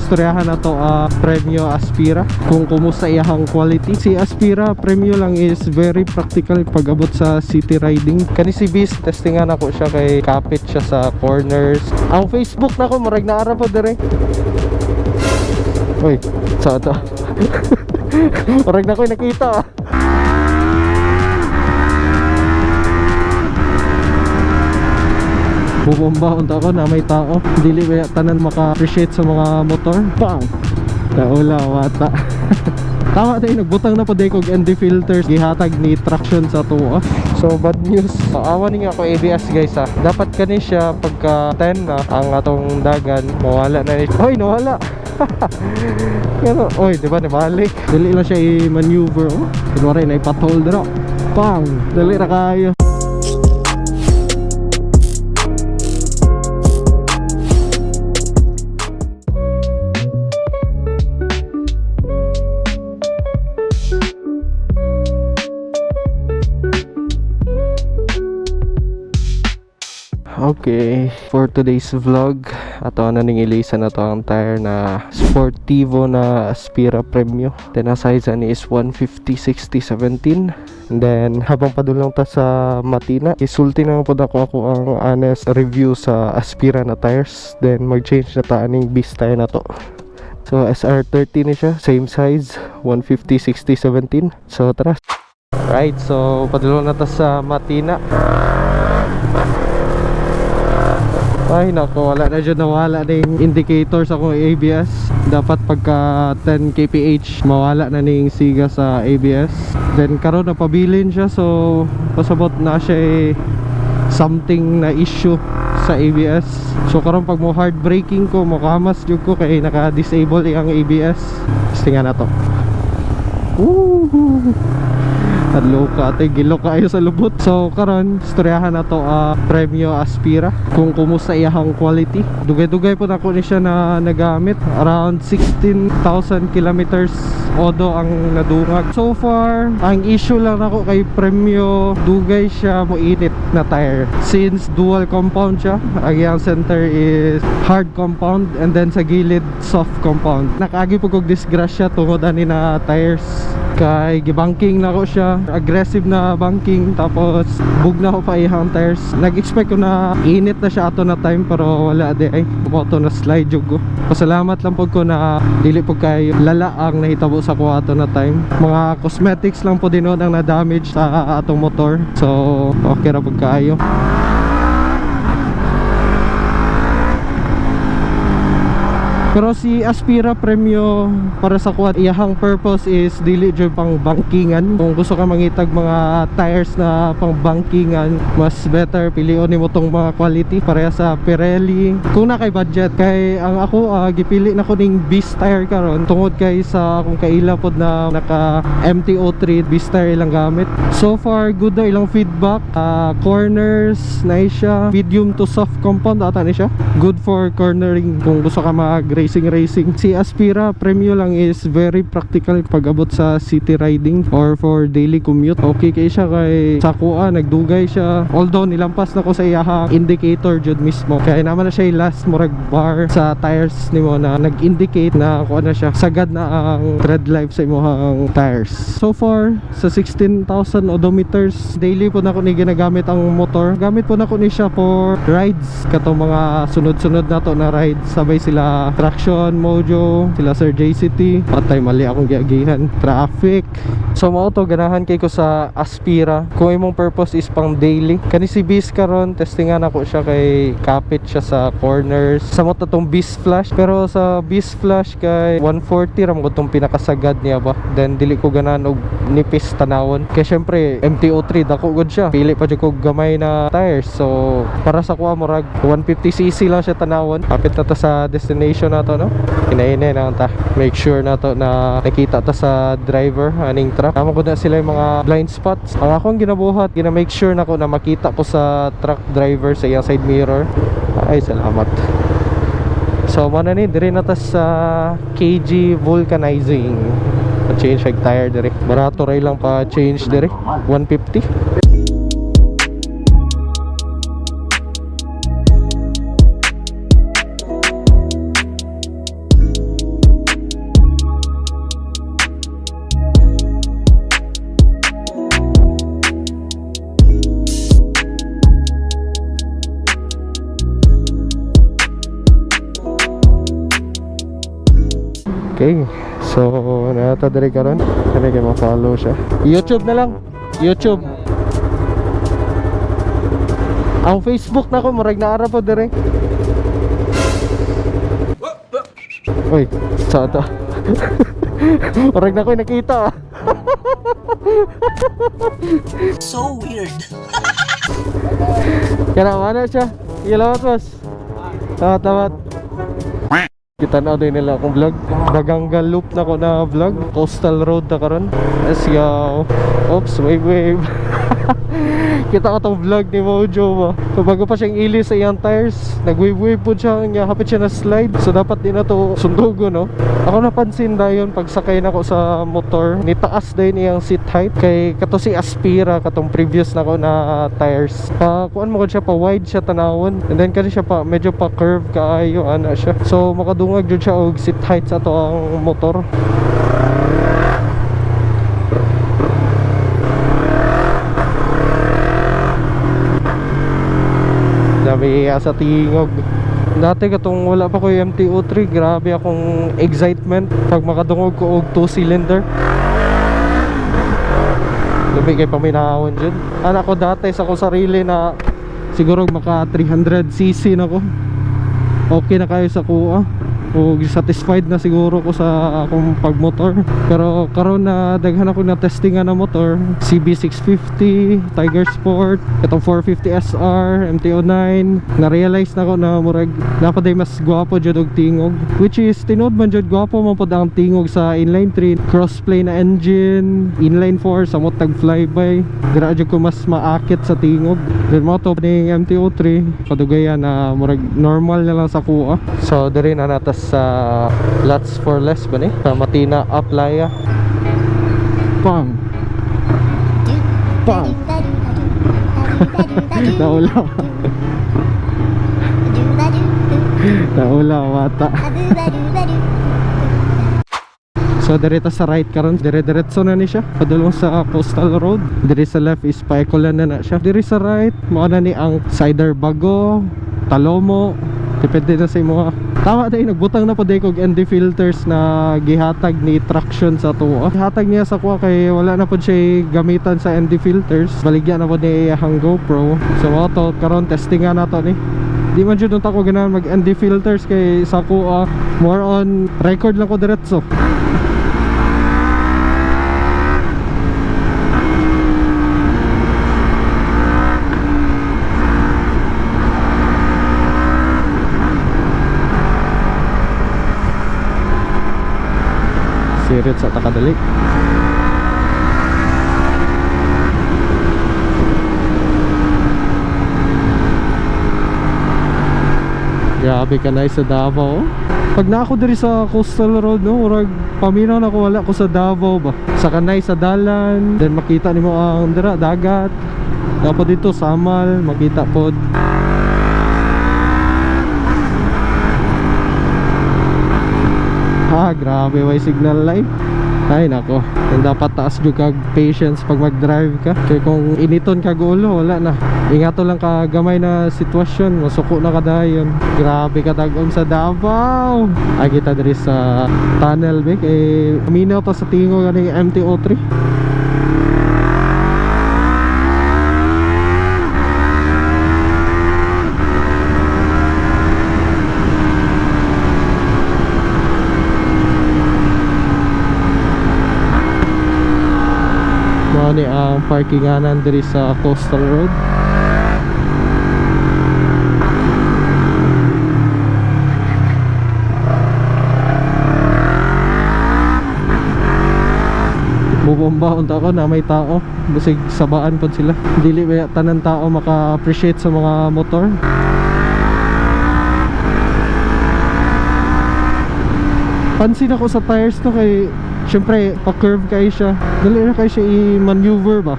Istoryahan na to Premio Aspira kung kumusta iyahang quality. Si Aspira Premio lang is very practical pag abot sa city riding. Kani si Beast, testingan ako siya kay kapit siya sa corners. Ang Facebook nako murag naara po dire. Uy, sa to. Murag na ko nakita. Bumomba unta ako na may tao. Dili ba tanan maka-appreciate sa mga motor. Bang! Naula, wata. Tama tayo, nagbutang na po day kog ND filters gihatag ni traction sa tuwa. So bad news. Awa ni nga ako ABS, guys, ah. Dapat kani siya pagka 10 na ang atong dagan, mawala na ni. Hoy, nawala. Pero, oy, di ba nabalik? Dili lang siya i-maneuver. Oh. Kunwari na ipathol dira. Pang! Dali ra kayo. Okay, for today's vlog, ato na ning ilisan na to ang tire na Sportivo na Aspira Premio. Then ang size ani is 150 60 17. And then habang padulong ta sa Matina, isulti na lang pod ako ang honest review sa Aspira na tires. Then mag-change na ta aning beast tire na to. So SR30 ni siya, same size, 150 60 17. So tara. Right, so padulong na ta sa Matina. Ay nako, wala na dyan, nawala na yung indicator sa akong ABS. Dapat pagka 10 kph, mawala na ning siga sa ABS. Then karon napabilin siya, so pasabot na siya eh, something na issue sa ABS. So karon pag mo hard braking ko, mokamas jud ko kay naka-disable ang ABS. Tingnan na to. Woohoo! Hadlo ka ate, gilo kayo sa lubot. So karon, istoryahan na to Premio Aspira kung kumusta iyahang quality. Dugay-dugay po nako ni siya na nagamit. Around 16,000 kilometers odo ang nadungag. So far, ang issue lang nako kay Premio, dugay siya mo init na tire. Since dual compound siya, ang iyang center is hard compound and then sa gilid soft compound. Nakaagi po kog disgrasya tungod ani na tires kay gibanking na ko siya, aggressive na banking, tapos bugna ko pa iyang tires. Nag-expect ko na init na siya ato na time pero wala di ay moto na slide jud ko. Pasalamat lang pod ko na dili po kay lala ang nahitabo sa ko ato na time. Mga cosmetics lang po din ang na-damage sa atong motor, so okay ra pud kaayo. Pero si Aspira Premio para sa kuat, iyahang purpose is dili jud pang bankingan. Kung gusto ka mangitag mga tires na pang bankingan, mas better pilion nimo tong mga quality pareha sa Pirelli. Kung na kay budget kay ang ako gipili na ko ning Beast tire karon tungod kay sa akong kaila pod na naka MT-03 Beast tire ilang gamit. So far good na ilang feedback. Corners nice siya, medium to soft compound ata ni siya. Good for cornering kung gusto ka mag racing racing. Si Aspira Premio lang is very practical pag abot sa city riding or for daily commute. Okay kay siya kay sa kuha nagdugay siya. Although nilampas na ko sa iyaha indicator jud mismo. Kaya naman na siya yung last murag bar sa tires nimo na nag-indicate na kuha na siya. Sagad na ang tread life sa imong tires. So far sa 16,000 odometers daily po na ko ni ginagamit ang motor. Gamit po na ko ni siya for rides katong mga sunod-sunod na to na rides, sabay sila Traction, Mojo, sila Sir JCT. Patay, mali akong giagihan. Traffic. So mao to, ganahan kay ko sa Aspira. Kung imong purpose is pang daily. Kani si Beast karon, testingan ako siya kay kapit siya sa corners. Samot na tong Beast Flash, pero sa Beast Flash kay 140 ra man tong pinakasagad niya ba. Then dili ko ganahan og nipis tanawon. Kay syempre MT-03 dako gud siya. Pili pa jud ko gamay na tires. So para sa kuha murag 150cc lang siya tanawon. Kapit na to sa destination na to, no? Hinahinay na ta. Make sure na to na nakita ta sa driver aning truck. Tama ko na sila yung mga blind spots. Ang akong ginabuhat, gina make sure na ko na makita ko sa truck driver sa iyang side mirror. Ay, salamat. So, mana ni dire na ta sa KG Vulcanizing. Pa-change og tire dire. Barato ray lang pa change dire. 150. Okay. So, nata diri karon. Kani kay ma-follow siya. YouTube na lang. YouTube. Ang Facebook na ko murag naara po diri. Uy, sa to. Murag na ko nakita, ah. So weird. Kaya mana siya. Ilamat, boss. Tawat, tawat. Kita na din nila akong vlog. Baganga loop na ko na vlog. Coastal Road na karon. Let's go. Oops, wave wave. Kita ko tong vlog ni Mojo ba. So, bago pa siyang ili sa iyang tires, nag-wave wave po siya, nga hapit siya na slide. So dapat di na to sundugo, no. Ako napansin dayon pag sakay na ko sa motor, ni taas dayon iyang seat height kay kato si Aspira, katong previous na ko na tires. Pa kuan mo ko siya, pa wide siya tanawon. And then kani siya pa medyo pa curve kaayo ana siya. So makadungag jud siya og seat height sa ato ang motor. Dami sa tingog. Dati katong wala pa ko yung MTO3, grabe akong excitement pag makadungog ko og 2 cylinder. Labi kay paminahon dyan. Anak ko dati sa akong sarili na siguro maka 300 cc na ko. Okay na kayo sa kuha. O satisfied na siguro ko sa akong pagmotor. Pero karon na daghan ako na testingan na motor, CB650, Tiger Sport, itong 450 SR, MTO9. Na-realize na ko na murag napaday mas gwapo jud og tingog, which is tinuod man jud, gwapo man pod ang tingog sa inline 3, crossplane na engine, inline 4 sa tag flyby. Dira jud ko mas maakit sa tingog. Then mo to ning MTO3 kadugayan na murag normal na lang sa kuha. So diri na natas sa Lots for Less ba ni sa Matina Aplaya. Pang pang naula, naula bata. So dire ta sa right karon, dire-diretso na ni siya. Padulong sa Coastal Road. Dire sa left is Paecolan na na siya. Dire sa right, mao na ni ang Cider Bago, Talomo, depende na sa imo. Tama dai, nagbutang na po dai kog ND filters na gihatag ni Traction sa tuwa. Hatag niya sa kuha kay wala na pod siya gamitan sa ND filters. Baligya na pod ni iyang GoPro. So mao to karon, testing nga nato ni. Di man jud unta ko ganahan mag ND filters kay sa kuha more on record lang ko diretso. Sirit sa takadali. Grabe ka nice sa Davao. Pag na ako diri sa Coastal Road, no, murag paminaw na ko wala ko sa Davao ba. Sa kanay sa dalan, then makita nimo ang dira dagat. Dapat dito Samal, makita pod. Ah, grabe way signal light. Ay nako, yung dapat taas jud kag patience pag mag-drive ka. Kay kung initon kag ulo, wala na. Ingato lang ka gamay na sitwasyon, masuko na ka dayon. Grabe ka dagom sa Davao. Ay kita diri sa tunnel be kay minaw ta sa tingog ganing MTO3. Mao ni ang parkinganan diri sa Coastal Road. Bubomba unta ko na may tao. Basig sabaan pod sila. Dili ba tanan tao maka-appreciate sa mga motor. Pansin ako sa tires to kay syempre pa-curve kayo siya. Dali na kayo siya i-maneuver ba.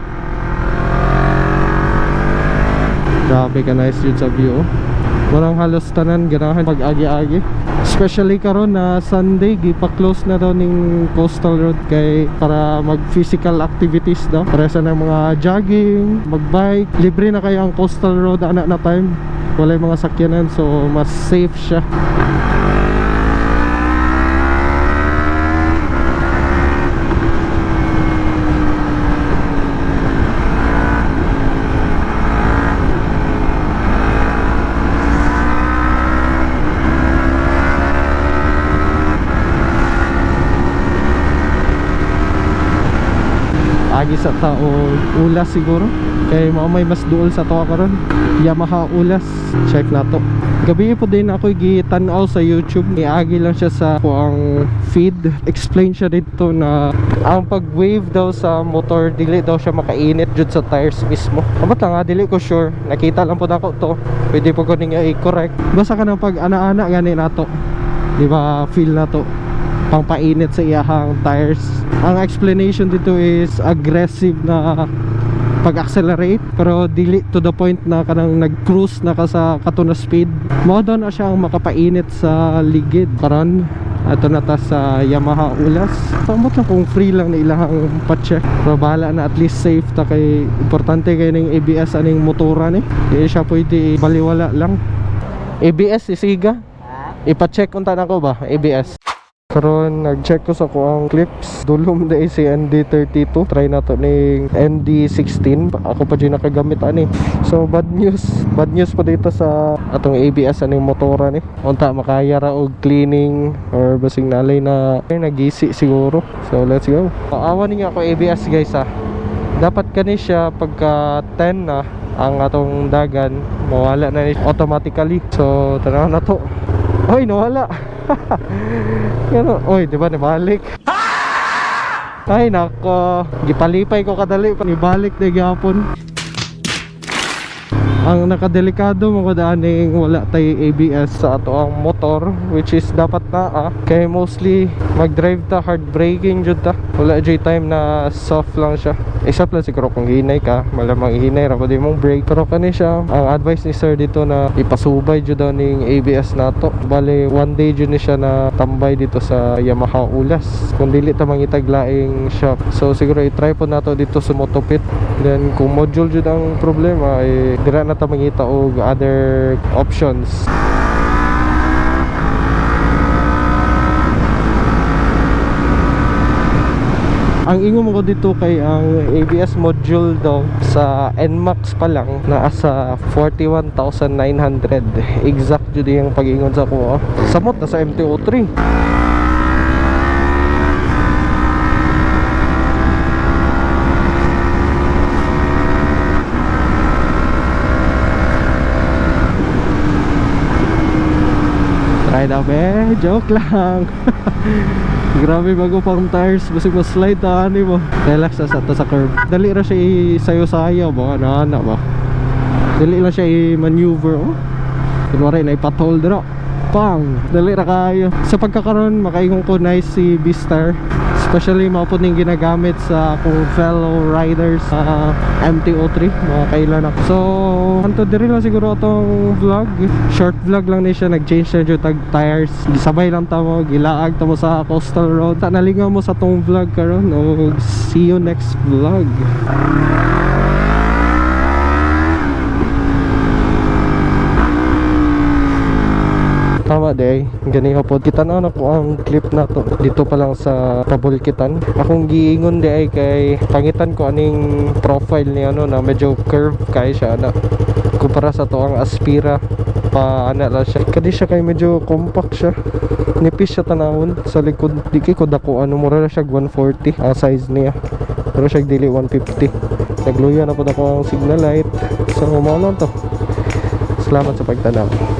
Grabe ka nice yun sa view, oh. Walang halos tanan ganahan pag agi-agi. Especially karon na Sunday, gipa-close na daw ning Coastal Road kay para mag physical activities daw. Para sa ng mga jogging, magbike, libre na kayo ang Coastal Road ana na time. Walay mga sakyanan, so mas safe siya. Agi sa tao Ulas siguro. Kay mao may mas duol sa to karon. Yamaha Ulas. Check na to. Gabi po din ako gitan-aw sa YouTube. Niagi lang siya sa ang feed. Explain siya dito na ang pag-wave daw sa motor dili daw siya makainit jud sa tires mismo. Amot lang ha, dili ko sure. Nakita lang po nako to. Pwede po ko ninyo i-correct. Basta ka ng pag ana-ana gani nato. Di ba feel na to pangpainit sa iyahang tires. Ang explanation dito is aggressive na pag-accelerate pero dili to the point na kanang nag-cruise na ka sa kato na speed. Mao daw na siya ang makapainit sa ligid. Karon ato na ta sa Yamaha Ulas. Samot lang kung free lang na ilahang pa-check. Pero bahala na, at least safe ta kay importante kay ning ABS aning motora ni. Di siya pwede baliwala lang. ABS isiga. Ipa-check unta na ko ba ABS. Karon nag-check ko sa kuang clips. Dulom na si ND32. Try na to ning ND16. Ako pa dyan nakagamit ani. So bad news. Bad news pa dito sa atong ABS aning motora ni. Unta makaya ra og cleaning or basing nalay na ay, nagisi siguro. So let's go. Awa ninyo ako ABS guys ah. Dapat kani siya pagka 10 na ang atong dagan mawala na ni automatically. So tanaw na to. Oy, nawala. Pero, oy, di ba nibalik? Ay, nako. Gipalipay ko kadali. Nibalik na gyapon. Ang nakadelikado mo aning wala tay ABS sa ato ang motor, which is dapat na ah. Kay mostly mag-drive ta hard braking jud ta. Wala jud time na soft lang siya. Except lang siguro kung hinay ka, malamang hinay ra pud imong brake. Pero kani siya, ang advice ni sir dito na ipasubay jud daw ning ABS nato. Bale, one day jud ni siya na tambay dito sa Yamaha Ulas. Kung dili ta mangitag laing shop. So siguro i-try po nato dito sa Motopit. Then kung module jud ang problema eh dira na ta mangita og other options. Ang ingon mo ko dito kay ang ABS module daw sa NMAX pa lang naa sa 41,900. Exact jud yung pag-ingon sa ko. Oh. Samot na sa MTO3. Try na be, joke lang. Grabe bago pang tires, basig mas slide ta ani mo. Relax sa ta sa curve. Dali ra siya isayo-sayo ba, ana ana ba. Dali lang siya i-maneuver oh. Kunwari na ipathol dira. Pang, dali ra kayo. Sa pagkakaroon makaingon ko nice si Vistar. Especially mao po ning ginagamit sa akong fellow riders sa MT-03, mga kailan ako. So, anto diri lang siguro atong vlog. Short vlog lang ni siya, nag-change na jud tag tires. Gisabay lang ta mo, gilaag ta mo sa coastal road. Ta nalingaw mo sa tong vlog karon. Og see you next vlog. Tama day, gani po. Kita na ko ang clip na to. Dito pa lang sa Pabulkitan. Akong giingon di ay kay pangitan ko aning profile niya no na medyo curve kay siya na. Kumpara sa to ang Aspira pa ana lang siya. Kadi siya kay medyo compact siya. Nipis siya tanawon sa likod. Di kay ko dako ano mura na siya 140 ang size niya. Pero siya dili 150. Nagluya na pud ako ang signal light. So mao lang to. Salamat sa pagtanaw.